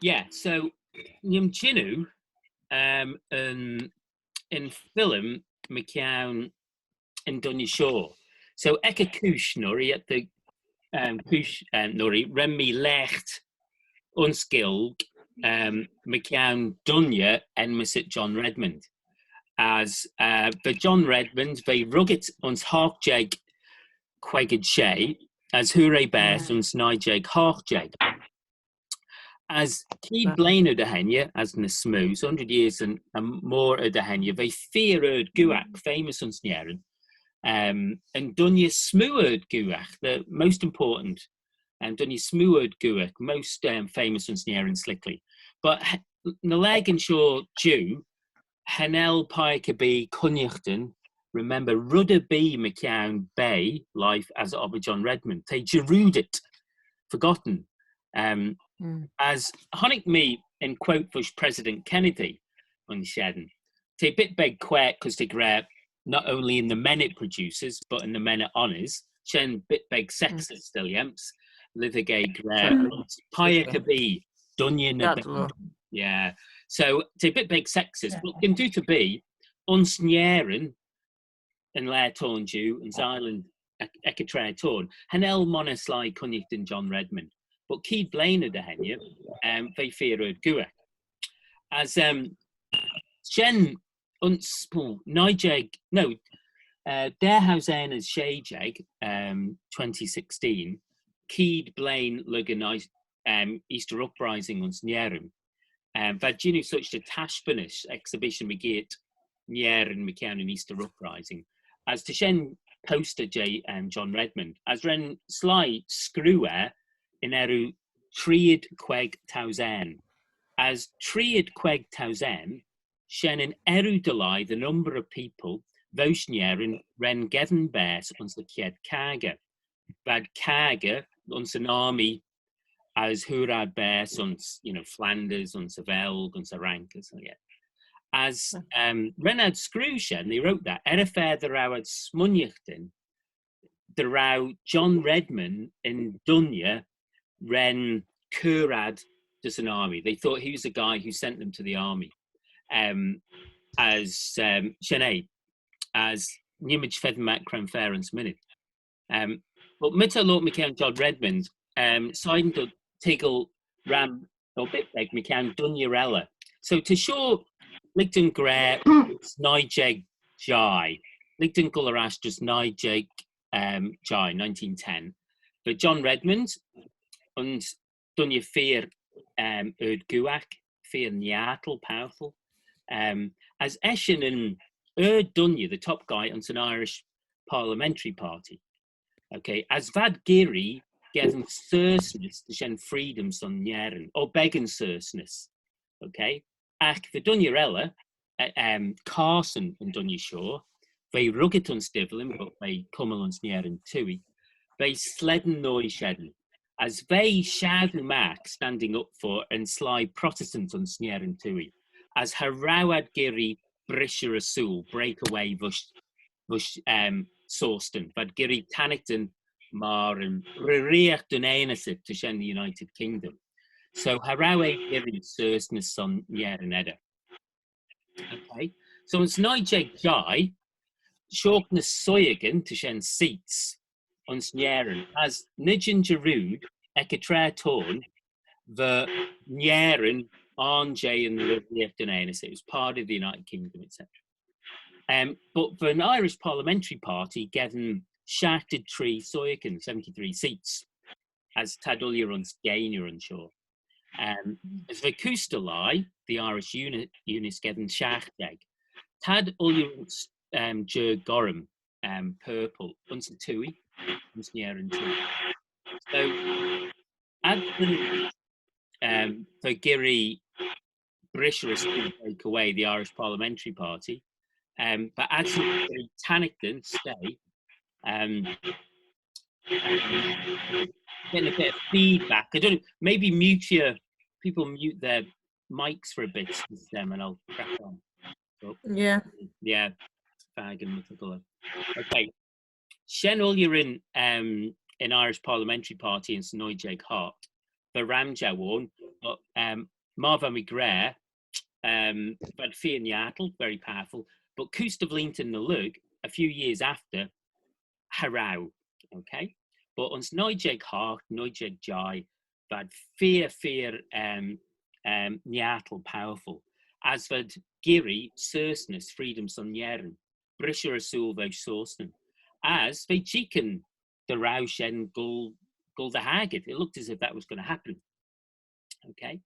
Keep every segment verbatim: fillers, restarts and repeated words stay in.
Yeah, so nee'm jannoo, um, yn, yn film mychione yn dooinney shoh. So ec y chooish, Noree, ec y, um, chooish, um, Noree, ren mee leagh ayns Gaelg, um, mychione dooinney enmyssit John Redmond. As, uh, va John Redmond, v'eh ruggit ayns hoght jeig queig jeig, as hooar eh baase ayns nuy jeig hoght jeig. As keead blein er dy henney, as ny smoo, so hundred years and, and more er dy henney, v'eh feer ard-ghooagh, famous ayns Nerin. Um, yn dooinney smoo ard-ghooagh, the most important, um, dooinney smoo ard-ghooagh, most, um, famous ayns Nerin, Slickley. But he-, ny laaghyn shoh jiu, cha nel peiagh erbee cooinaghtyn, remember, red erbee mychione bea, life, as obbyr John Redmond. T'eh jarroodit, forgotten. Um, as honnick mee yn quote voish President Kennedy ayns shen. T'eh bit beg quaagh, 'cause t'eh gra, not only yn ny men it produces, but yn ny men it honours. Shen bit beg sexist, still, yem's. Lhisagh eh gra, peiagh erbee dooinney ny bea. Yeah. So, t'eh bit beg sexist, but can dooyrt erbee, ayns Nerin, yn laa t'ayn jiu, yn Ireland, ec, ec y traa t'ayn, cha nel monney sleih cooinaghtyn John Redmond. But keead blein er dy henney, um, v'eh feer ard-ghooagh. As, um, shen ayns, phew, nuy jeig, no, uh, daa housane as shey jeig, um, twenty sixteen, keead blein lurg yn, um, Easter Uprising ayns Nerin. Um, v'ad jannoo sorçh dy taishbynys, exhibition mygeayrt Nerin mychione yn Easter Uprising. As ta shen poster jeh, um, John Redmond. As ren sleih screeu er yn earroo treead queig thousand. As treead queig thousand, shen yn earroo dy leih the number of people voish Nerin ren geddyn baase ayns y chied caggey. V'ad caggey ayns yn army as hooar ad baase ayns, you know, Flanders, ayns y Velg, ayns y Rank, as, yeah. As, um, ren ad screeu shen, they wrote that, er y fa dy row ad smooinaghtyn dy row John Redmond yn dooinney ren cur ad dys yn army. They thought he was the guy who sent them to the army. Um, as, um, shen eh, as neemayd feddyn magh cre'n fa ayns minnid. Um, but my ta loayrt mychione John Redmond, um, shegin dou toiggal ram, or bit beg mychione dooinney elley. So ta shoh, lhig dooin gra, nuy jeig jeih. Lhig dooin goll er ash dys nuy jeig, um, jeih, nineteen ten. But John Redmond, yn dooinney feer, um, ard-ghooagh, feer niartal, powerful. Um, as eshyn yn ard-dooinney, the top guy, ayns yn Irish Parliamentary Party. Okay, as v'ad geearree geddyn seyrsnys, ta shen freedom son Nerin, or beggan seyrsnys. Okay, agh va dooinney elley, eh, um, Carson yn dooinney shoh, v'eh ruggit ayns Divlyn, but v'eh cummal ayns Nerin tooie, v'eh slane noa shen. As v'eh shassoo magh standing up for yn sleih Protestant ayns Nerin tooie. As cha row ad geearree brishey ersooyl, break away voish, voish, um, Sostyn. V'ad geearree tannaghtyn myr yn reeriaght dooin enmyssit, ta shen the United Kingdom. So cha row eh geearree seyrsnys son Nerin eddyr. Okay. So ayns nuy jeig jeih, shoh ny soiaghyn, ta shen seats, ayns Nerin, as ny jean jarrood ec y traa t'ayn, va Nerin ayrn jeh yn reeriaght dooin enmyssit. It was part of the United Kingdom, et cetera. Um, but va'n Irish Parliamentary Party geddyn shiaghtit tree soiaghyn, seventy-three seats, as t'ad ooilley ayns geayney ayns shoh. Um, as va coodley, the Irish Uni-, Unionist geddyn shiaght jeig. T'ad ooilley ayns, um, jeh gorrym, um, purple, ayns y twoaie, ayns Nerin twoaie. So, ad, um, va geearree brishey ersooyl, break away, the Irish Parliamentary Party. Um, but actually, tannaghtyn, stay. Um, um, getting a bit of feedback. I don't know, maybe mute your, people mute their mics for a bit, um, and I'll crack on. Oh, yeah. Yeah. Fag and mythical. Okay. Shen ooilley rin, um, yn Irish Parliamentary Party ayns nuy jeig hoght. va ram jeu ayn, but, um, myr va mee gra, um, v'ad feer niartal, very powerful, but kuse dy vleeantyn ny lurg, a few years after, cha row, okay? But ayns nuy jeig hoght, nuy jeig jeih, v'ad feer, feer, um, um, niartal, powerful, as v'ad geearree seyrsnys freedom son Nerin, brishey ersooyl voish Sostyn. As v'eh jeeaghyn dy row shen goll, goll dy haghyrt. It looked as if that was going to happen. Okay.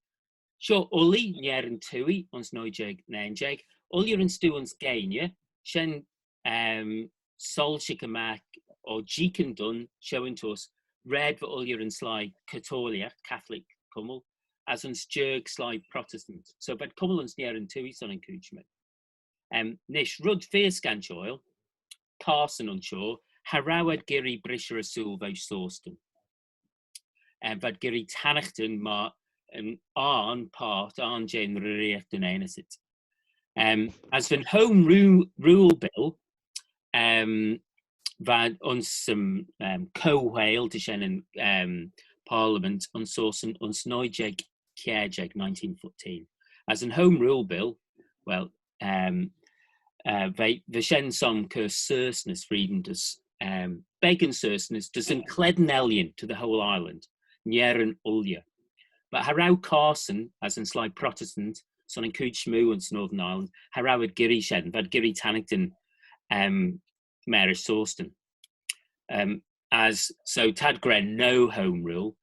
Shoh Ullee, Nerin Twoaie, ayns nuy jeig naag jeig. Ooilley yn stoo ayns Gainey, shen, um, soilshaghey magh, or jeeaghyn dooin, shoh yn tost, raad va ooilley yn sleih Cattolic, Catholic cummal, as yn jiarg sleih Protestant. So v'ad cummal ayns Nerin Twoaie son yn chooid smoo. Um, nish, red feer scanshoil, Carson ayns shoh, cha row ad geearree brishey ersooyl voish Sostyn. Um, v'ad geearree tannaghtyn myr yn ayrn part, ayrn jeh'n reeriaght ayns Ennisid. Um, as va'n Home Rule, Rule Bill, um, v'ad ayns, um, um, co-whaiyl, ta shen yn, um, Parliament, ayns Sostyn, ayns nuy jeig kiare jeig, nineteen fourteen. As yn Home Rule Bill, well, um, uh, va, va shen son cur seyrsnys freedom dys, um, beggan seyrsnys dys yn Chledyn Ellan, to the whole island, Nerin ooilley. But cha row Carson, as yn sleih Protestant, son yn chooid smoo ayns Northern Ireland, cha row ad geearree shen, v'ad geearree tannaghtyn, um, marish Sostyn. Um, as so t'ad gra no Home Rule,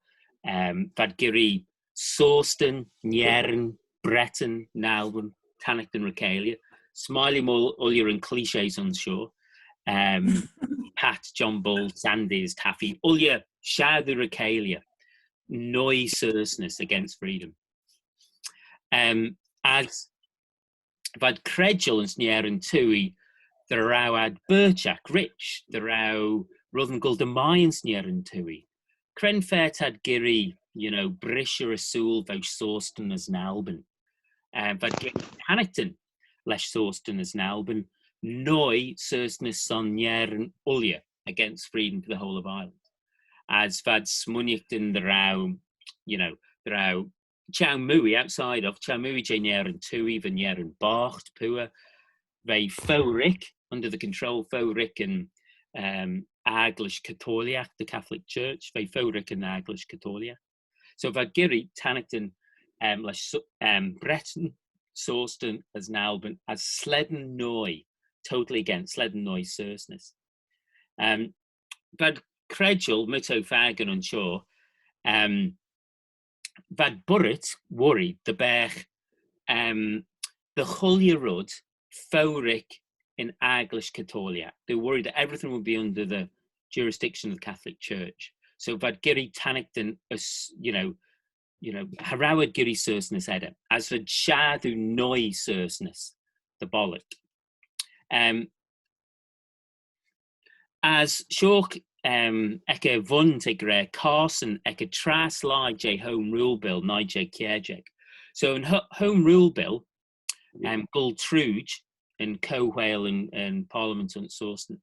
um, v'ad geearree Sostyn, Nerin, Bretin, Nalbin, tannaghtyn ry-cheilley. Smiley myr ooilley yn clichés ayns shoh. Um, Pat, John Bull, Sandys, Taffy, ooilley shassoo ry-cheilley. Nuy seyrsnys, against freedom. Um, as v'ad credjal ayns Nerin Twoaie dy row ad berçhagh, rich, dy row reddyn goll dy mie ayns Nerin Twoaie. Cre'n fa t'ad geearree, you know, brishey ersooyl voish Sostyn as Nalbin? Um, v'ad geearree tannaghtyn lesh Sostyn as Nalbin, nuy seyrsnys son Nerin ooilley, against freedom for the whole of Ireland. As v'ad smooinaghtyn dy row, you know, dy row çheu-mooie, outside of, çheu-mooie jeh Nerin Twoaie, va Nerin boght, pooar, v'eh fo-rick, under the control, fo-rick yn, um, Agglish Cattolic, the Catholic Church, v'eh fo-rick yn Agglish Cattolic. So v'ad geearree tannaghtyn, um, lesh So-, um, Bretin, Sostyn as Nalbin, as slane nuy, totally against, slane nuy seyrsnys. Um, v'ad credjal, my ta fakin ayns shoh, um, v'ad boirit, worried, dy beagh, um, dy chooilley red fo-rick yn Agglish Cattolic. They were worried that everything would be under the jurisdiction of the Catholic Church. So v'ad geearree tannaghtyn as, you know, you know, cha row ad geearree seyrsnys eddyr, as v'ad shassoo nuy seyrsnys dy bollick. Um, as shoh, um, ec y vun t'ad gra Carson ec y traa sleih jeh Home Rule Bill, nuy jeig kiare jeig. So yn Ho-, Home Rule Bill, um, goll trooid yn co-whaiyl yn, yn Parliament ayns Sostyn,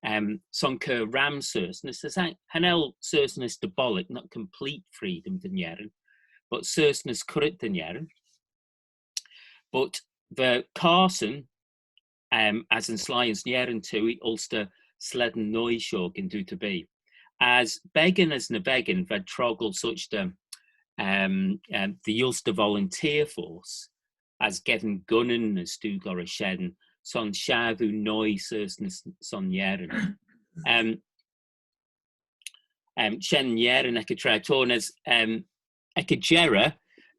um, son cur ram seyrsnys, as cha, cha nel seyrsnys dy bollick, not complete freedom dy Nerin, but seyrsnys currit dy Nerin. But va Carson, um, as yn sleih ayns Nerin Twoaie, Ulster, slane nuy shoh gyn dooyt erbee. As beggan as ny beggan v'ad troggal such dy, um, um, the Ulster Volunteer Force, as geddyn gunnin as stoo goll rish shen, son shassoo nuy seyrsnys son Nerin. Um, um, shen Nerin ec y traa t'ayn as, um, ec y jerrey,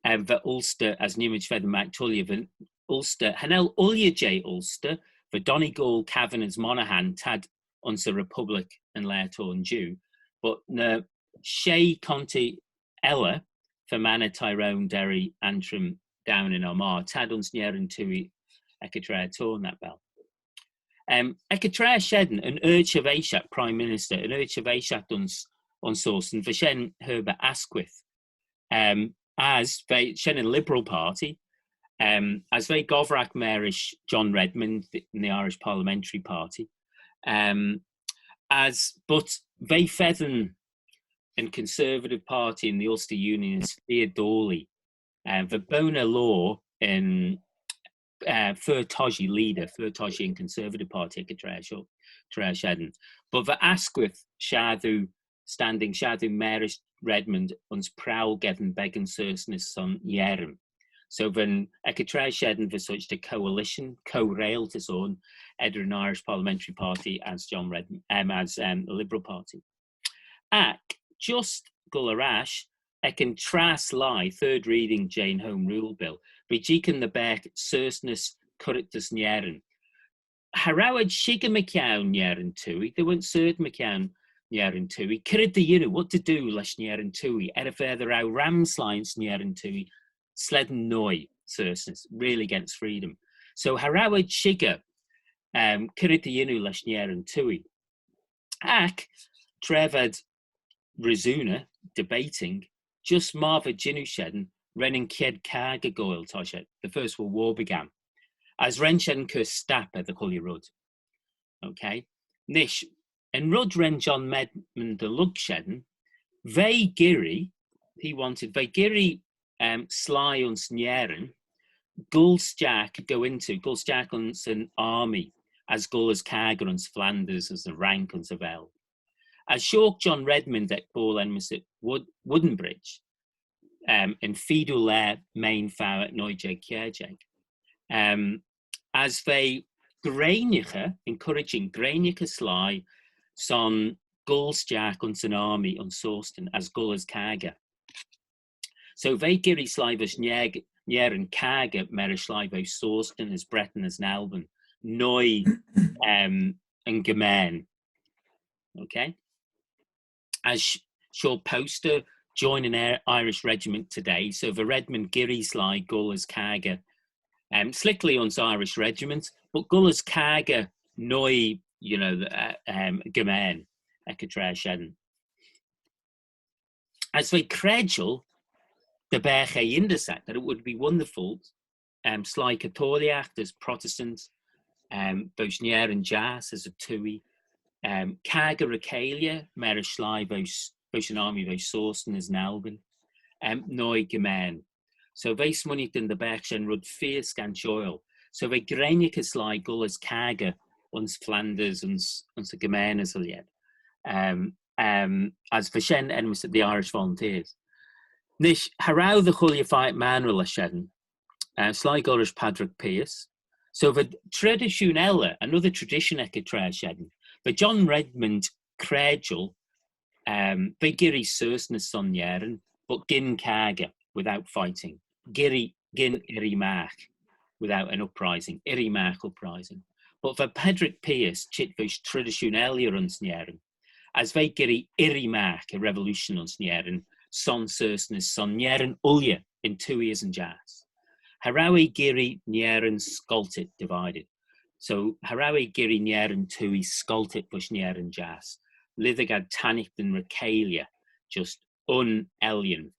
um, va Ulster, as nee mayd feddyn magh tooilley, va Ulster, cha nel ooilley jeh Ulster, va Donegal, Cavan as Monaghan, t'ad ayns y Republic yn laa t'ayn jiu, but ny shey county elley, Fermanagh, Tyrone, Derry, Antrim, Down and Armagh, t'ad ayns Nerin Twoaie ec y traa t'ayn, that b'el. Um, ec y traa shen, yn ard-shirveishagh, Prime Minister, yn ard-shirveishagh ayns, ayns Sostyn, va shen Herbert Asquith. Um, as v'eh, shen yn Liberal Party, um, as v'eh gobbraghey marish John Redmond, the, the Irish Parliamentary Party. Um, as, but v'eh feddyn yn Conservative Party and the Ulster Unionists feer doillee. Uh, va boney loayr yn uh, fer toshiaght leader, fer toshiaght yn Conservative Party ec y traa shoh, traa shen. But va Asquith shassoo standing, shassoo marish Redmond ayns prowal geddyn beggan seyrsnys son Nerin. So va'n ec y traa shen va sorçh dy coalition, co-reiltys ayn eddyr yn Irish Parliamentary Party as John Redmond, um, as um, the Liberal Party. Ac just goll er ash, ec yn trass lhie, third reading jeh'n Home Rule Bill, v'eh jeeaghyn dy beagh seyrsnys currit dys Nerin. Cha row ad shickyr mychione Nerin twoaie, they weren't cert mychione Nerin twoaie. C'red dy yannoo, what to do lesh Nerin twoaie, er y fa dy row ram sleih ayns Nerin twoaie, slane noie seyrsnys, Reel Against Freedom. So cha row ad shickyr, um, c'red dy yannoo lesh Nerin twoaie. Ac, tra v'ad resooney, debating, just myr v'ad jannoo shen, ren yn chied caggey goaill, toshiaght, the First World War began. As ren shen cur stappey dy chooilley red. Okay? Nish, yn red ren John Redmond dy lurg shen, v'eh geearree, he wanted, v'eh geearree um, sleih ayns Nerin, goll stiagh, go into, goll stiagh ayns yn army, as goll as caggey ayns Flanders, as y Fhraink, ayns y Veldt. As shoh John Redmond ec boayl enmyssit Wood-, Woodinbridge, um, yn feedoo laa Mean Pheurm, noie jeig kiare jeig. Um, as v'eh greinnaghey, encouraging, greinnaghey sleih son goll stiagh ayns yn army ayns Sostyn, as goll as caggey. So v'eh geearree sleih veih Nerin, Nerin caggey marish sleih veih Sostyn as Bretin as yn Albion, noie um, yn Germaan. Okay? As sh-, shoh poster, join an Irish regiment today. So va Redmond geearree sleih goll as caggey. Um, slickly ayns Irish regiment, but goll as caggey noie, you know, uh, um, Germaan, ec y traa shen. As v'eh credjal dy beagh eh yindyssagh, that it would be wonderful, um, sleih Cattolic as Protestant, um, veih Nerin jiass as y twoaie, um, caggey ry-cheilley, marish sleih veih, veih yn army veih Sostyn as yn Albion, um, noie Germaan. So v'eh smooinaghtyn dy beagh shen red feer scanshoil. So v'eh greinnaghey sleih goll as caggey ayns Flanders, ayns, ayns y Germaan as y lheid. Um, um, as va shen enmyssit the Irish Volunteers. Nish, cha row dy chooilley faight maynrey lesh shen, uh, sleih goll rish Padraig Pearse. So va tradition elley, another tradition ec y traa shen. Va John Redmond credjal, um, v'eh geearree seyrsnys son Nerin, but gyn caggey, without fighting. Geearree, gyn irree magh, without an uprising, irree magh uprising. But va Padraig Pearse çheet veih tradition elley ayns Nerin, as v'eh geearree irree magh, a revolution ayns Nerin, son seyrsnys, son Nerin ooilley yn twoaie as yn jiass. Cha row eh geearree Nerin scoltit, divided. So cha row eh geearree Nerin twoaie scoltit veih Nerin jiass. Lhisagh ad tannaghtyn ry-cheilley, just un ellan.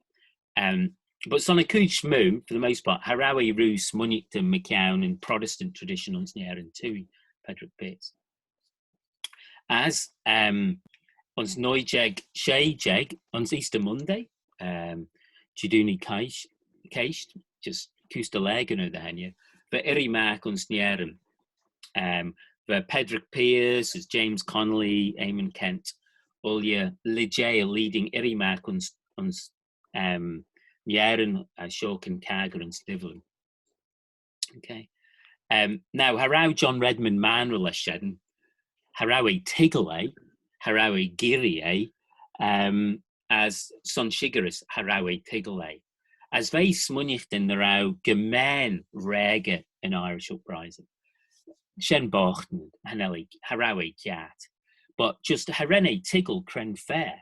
Um, but son y chooid smoo, for the most part, cha row eh rieau smooinaghtyn mychione yn Protestant tradition ayns Nerin twoaie, Padraig Pearse. As, um, ayns noie jeig shey jeig, ayns Easter Monday, um, Jedoonee Ceisht, Ceisht, just kuse dy laghyn er dy henney, va irree magh ayns Nerin. Um, va Padraig Pearse, as James Connolly, Eamonn Kent, ooilley leeideil, leading irree magh ayns, ayns, um, Nerin, uh, shoh caggey ayns Divlyn. Okay. Um, now, cha row John Redmond maynrey lesh shen, cha row eh toiggal eh, cha row eh geearree eh, um, as son shickyrys cha row eh toiggal eh. As v'eh smooinaghtyn dy row Germaan raaghey yn Irish Uprising. Shen boghtynid, cha nel eh, cha row eh kiart. But just cha ren eh toiggal cre'n fa,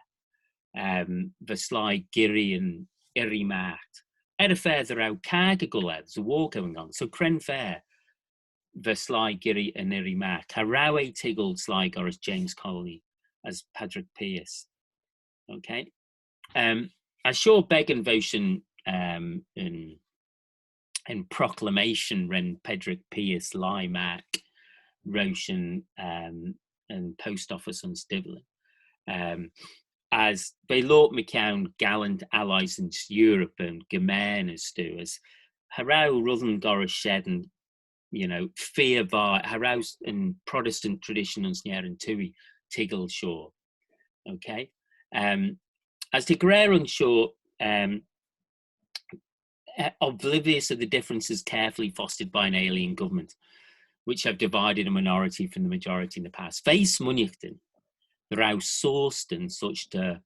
um, va sleih geearree yn irree magh. Er y fa dy row caggey goll ayd, there's a war going on. So cre'n fa va sleih geearree yn irree magh? Cha row eh toiggal sleih goll rish James Connolly as Padraig Pearse. Okay. Um, as shoh beggan voish yn, um, yn, yn proclamation ren Padraig Pearse lhaih magh roish yn, um, yn post office ayns Divlyn. Um, As v'eh loayrt mychione gallant allies ayns Europe, yn Germaan as stoo, as cha row reddyn gollrish shen, you know, feer vie, cha row yn Protestant tradition ayns Nerin twoaie toiggal shoh. Okay? Um, as t'eh gra ayns shoh, um, uh, oblivious of the differences carefully fostered by an alien government, which have divided a minority from the majority in the past. V'eh smooinaghtyn dy row Sostyn such dy,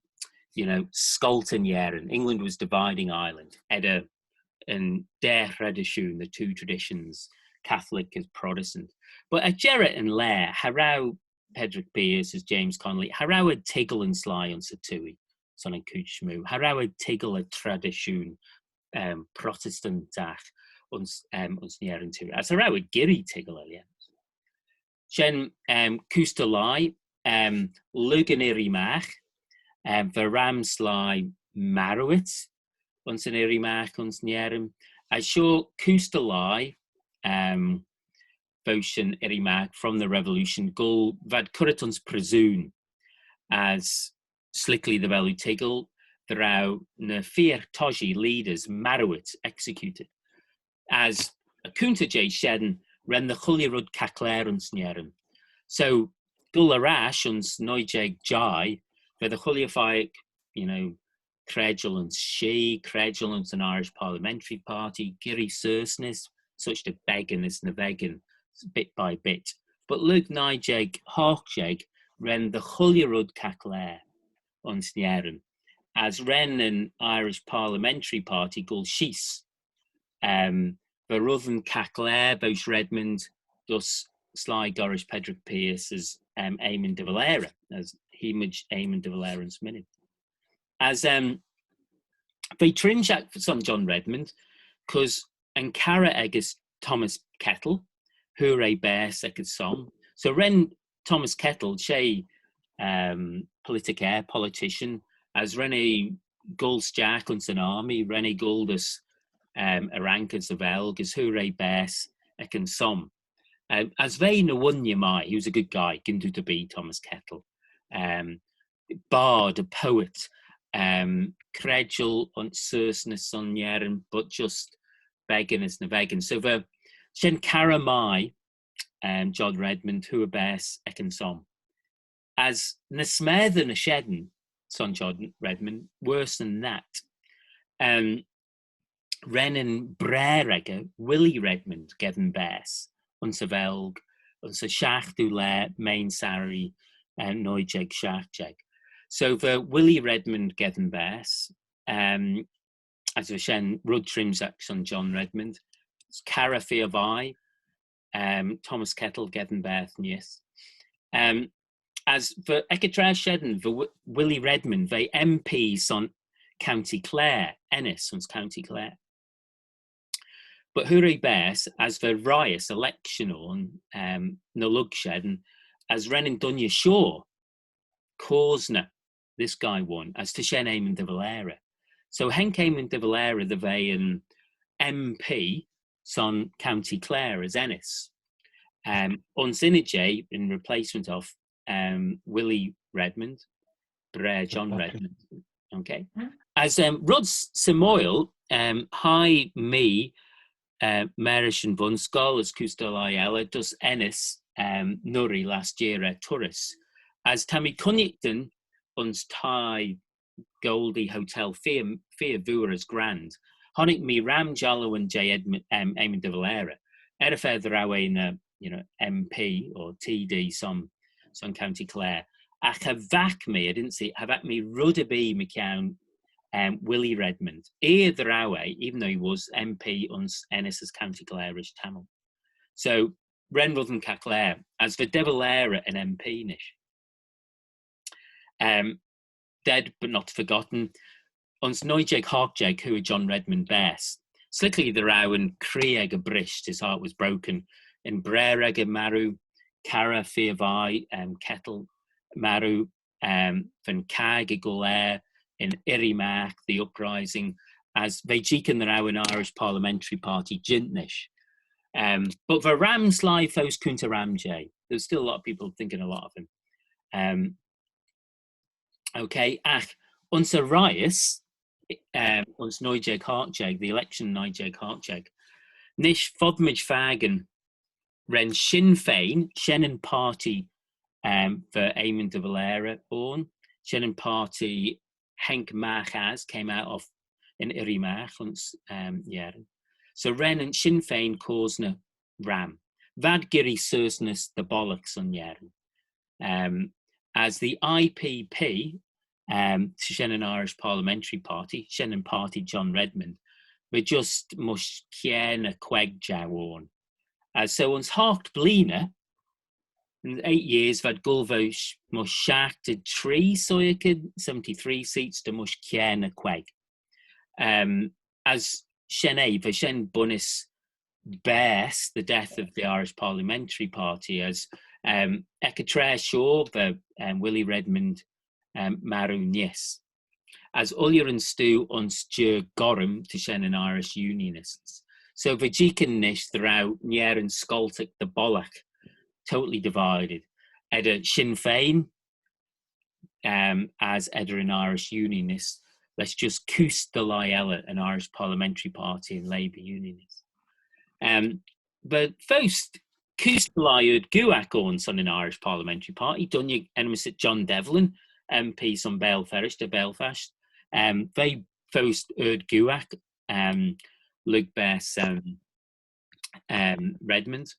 you know, scoltey Nerin. England was dividing Ireland. Eddyr yn daa thradishoon, the two traditions, Catholic as Protestant. But er jerrey yn laa, cha row Patrick Pearse as James Connolly, cha row ad toiggal yn sleih ayns y twoaie, son yn chooid smoo. Cha row ad toiggal er tradishoon, um, Protestantagh ayns, um, ayns Nerin twoaie. As cha row ad girree toiggal er lhiam. Shen, um, kuse dy leih, um, lurg yn irree magh, um, va ram sleih marrooit ayns yn irree magh ayns Nerin. As shoh kuse dy leih, um, voish yn irree magh from the revolution, goll, v'ad currit ayns pryssoon, as s'liklee dy vel oo toiggal, dy row ny feer toshiaght, leaders, marrooit, executed. As er coontey jeh shen, ren dy chooilley red caghlaa ayns Nerin. So, goll er ash ayns nuy jeig jeih, va dy chooilley pheiagh, you know, credjal ayns shee, credjal ayns yn Irish Parliamentary Party, girree seyrsnys, such dy beggan as ny veggan, bit by bit. But lurg nuy jeig hoght jeig, ren dy chooilley red caghlaa ayns Nerin, as ren yn Irish Parliamentary Party goll sheese. Um, va reddyn caghlaa voish Redmond dys sleih gollrish Patrick Pearse as, um, Eamon de Valera, as hee mayd Eamon de Valera ayns Minin. As, um, v'eh trimshagh son John Redmond, cause yn carrey echey Thomas Kettle, hooar eh baase ec yn son. So ren Thomas Kettle, she, um, politicaire, politician, as ren eh goll stiagh ayns yn army, ren eh goll dys, um, arrankys y Velg, as hooar eh baase ec yn son. Um, as v'eh ny wooinney mie, he was a good guy, gyn dooyt erbee, Thomas Kettle. Um, bard, a poet, um, credjal ayns seyrsnys son Nerin, but just beggan as ny veggan. So va shen carrey mie, um, John Redmond, hooar baase ec yn son. As ny smessey na shen son John Redmond, worse than that. Um, ren yn braar echey, Willie Redmond, geddyn baase ayns y Velg ayns y shiaghtoo laa Mean Sarree, eh, nuy jeig shiaght jeig. So va Willie Redmond geddyn baase, um, as va shen red trimshagh son John Redmond, carrey feer vie, um, Thomas Kettle geddyn baase neesht. Um, as va ec y traa shen, va Wi-, Willie Redmond, v'eh M P son County Clare, Ennis, ayns County Clare. But hooar eh baase as va riots, election ayn, um, ny lurg shen, as ren yn dooinney shoh cosney, this guy won, as ta shen Eamon de Valera. So haink Eamon de Valera dy ve yn M P son County Clare as Ennis. Um, ayns ynnyd jeh, in replacement of, um, Willie Redmond, braar John Redmond. Okay. As, um, red s-, symoil, um, hie mee, uh, marish yn bun-scoill as kuse dy leih elley dys Ennis, um, Nurree last year er turrys. As ta mee cooinaghtyn ayns thie Goldie Hotel, feer, feer vooar as grand. Honnick mee ram jallooyn jeh Edmund, um, Eamon de Valera. Er y fa dy row eh ny, you know, M P or T D son, son County Clare. Agh cha vaik mee, I didn't see, cha vaik mee red erbee mychione, um, Willie Redmond. Er dy row eh, even though he was M P ayns Ennis as County Clare rish tammylt. So, ren reddyn caghlaa, as va de Valera yn M P nish. Um, dead but not forgotten. Ayns nuy jeig hoght jeig hooar John Redmond baase. S'liklee dy row yn cree echey brisht, his heart was broken. Yn braar echey marroo, carrey feer vie, um, Kettle marroo, um, va'n caggey goll er, yn irree magh, the uprising, as v'eh jeeaghyn dy row yn Irish Parliamentary Party jeant nish. Um, but va ram sleih foast coontey ram jeh. There's still a lot of people thinking a lot of him. Um, Okay, agh ayns y reihys, um, ayns nuy jeig hoght jeig, the election nuy jeig hoght jeig, nish fodmayd fakin, ren Sinn Féin, shen yn party, um, va Eamon de Valera ayn, shen yn party haink magh as, came out of, yn irree magh ayns, um, Nerin. So ren yn Sinn Féin cosney ram. V'ad girree seyrsnys dy bollagh son Nerin. Um, as the I P P, um, shen yn Irish Parliamentary Party, shen yn party John Redmond, va just mysh kiare ny queig jeu ayn. Uh, so ayns hoght bleeaney, in eight years, v'ad goll voish mysh shiaghtit tree soiaghyn, seventy-three seats, dy mysh kiare ny queig. Um, as shen eh, va shen bunnys baase, the death of the Irish Parliamentary Party, as, um, ec y traa shoh va, um, Willie Redmond, um, marroo neesht. As ooilley yn stoo ayns Jerr Gorrym, ta shen yn Irish Unionists. So va jeeaghyn nish dy row Nerin scoltagh dy bollagh, totally divided. Eddyr Sinn Féin, um, as eddyr yn Irish Unionists, lesh just kuse dy lhie elley yn Irish Parliamentary Party and Labour Unionists. Um, but foast, kuse dy lhie ard-ghooagh ayn son yn Irish Parliamentary Party, dooinney enmyssit John Devlin, M P son Baghall Feirist er Belfast. Um, v'eh foast ard-ghooagh, um, lurg baase, um, um, Redmond.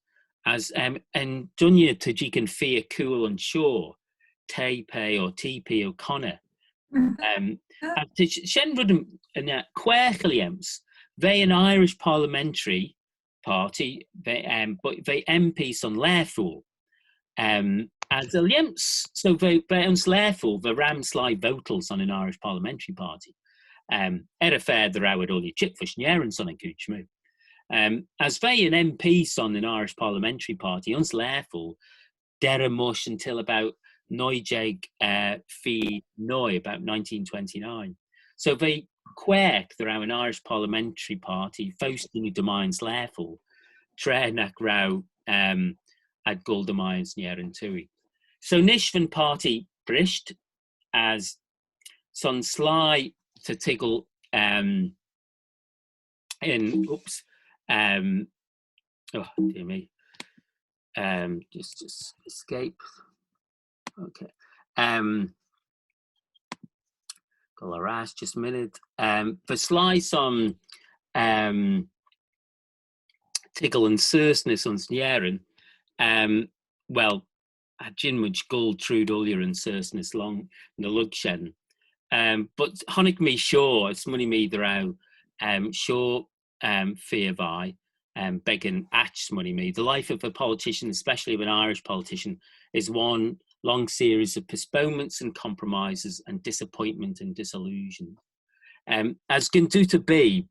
As, um, yn dooinney ta jeeaghyn feer cooyl ayns shoh, T P or T P O'Connor. Um, as ta sh-, shen red yn, yn, uh, quaagh lhiams, v'eh yn Irish Parliamentary Party, v'eh, um, but v'eh M P son Lerpoyll. Um, as y lhiams, so v'eh, v'eh ayns Lerpoyll, va ram sleih voteil son yn Irish Parliamentary Party. Um, er y fa dy row ad ooilley çheet veih Nerin son yn chooid smoo. Um, as v'eh yn M P son yn Irish Parliamentary Party ayns Lerpoyll derrey mysh until about nuy jeig, uh, feer nuy, about nineteen twenty-nine. So v'eh quaagh dy row yn Irish Parliamentary Party foast jannoo dy mie ayns Lerpoyll, tra nagh row, um, ad goll dy mie ayns Nerin tooie. So nish va'n party brisht, as son sleih ta toiggal, um, yn, oops, um, oh, dear me. Um, just, just escape. Okay. Um, goll er ash, just a minute. Um, va sleih son, um, toiggal yn seyrsnys ayns Nerin, um, well, cha jean mayd goll trooid ooilley yn seyrsnys lhong ny lurg shen. Um, but honnick mee shoh, as smooinee mee dy row, um, shoh, um, feer vie, um, beggan aght, smooinee mee. The life of a politician, especially of an Irish politician, is one long series of postponements and compromises and disappointment and disillusion. Um, as gyn dooyt erbee,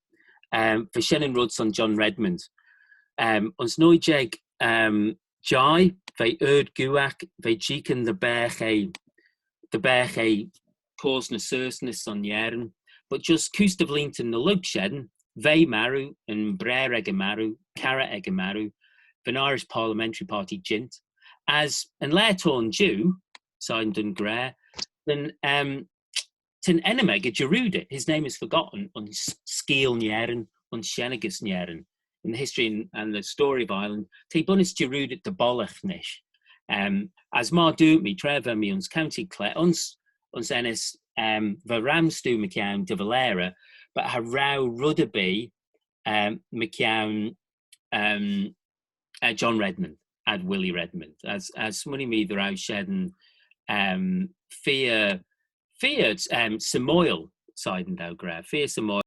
um, va shen yn red son John Redmond. Um, ayns nuy jeig, um, jeih, v'eh ard-ghooagh, v'eh jeeaghyn dy beagh eh, dy beagh eh cosney seyrsnys son Nerin, but just kuse dy vleeantyn ny lurg shen, v'eh marroo, yn braar echey marroo, carrey echey marroo, va'n Irish Parliamentary Party jeant, as yn laa t'ayn jiu, shegin dooin gra, yn, um, ta'n ennym echey jarroodit, his name is forgotten, ayns skeeal Nerin, ayns shennaghys Nerin, in the history and, and the story of Ireland, t'eh bunnys jarroodit dy bollagh nish. Um, as myr dooyrt mee, tra va mee ayns County Clare, ayns, ayns Ennis, um, va ram stoo mychione de Valera, but cha row red erbee, um, mychione, um, uh, John Redmond, ad Willie Redmond. As, as smooinee mee dy row shen, um, feer, feer, um, symoil, shegin dou gra, feer symoil.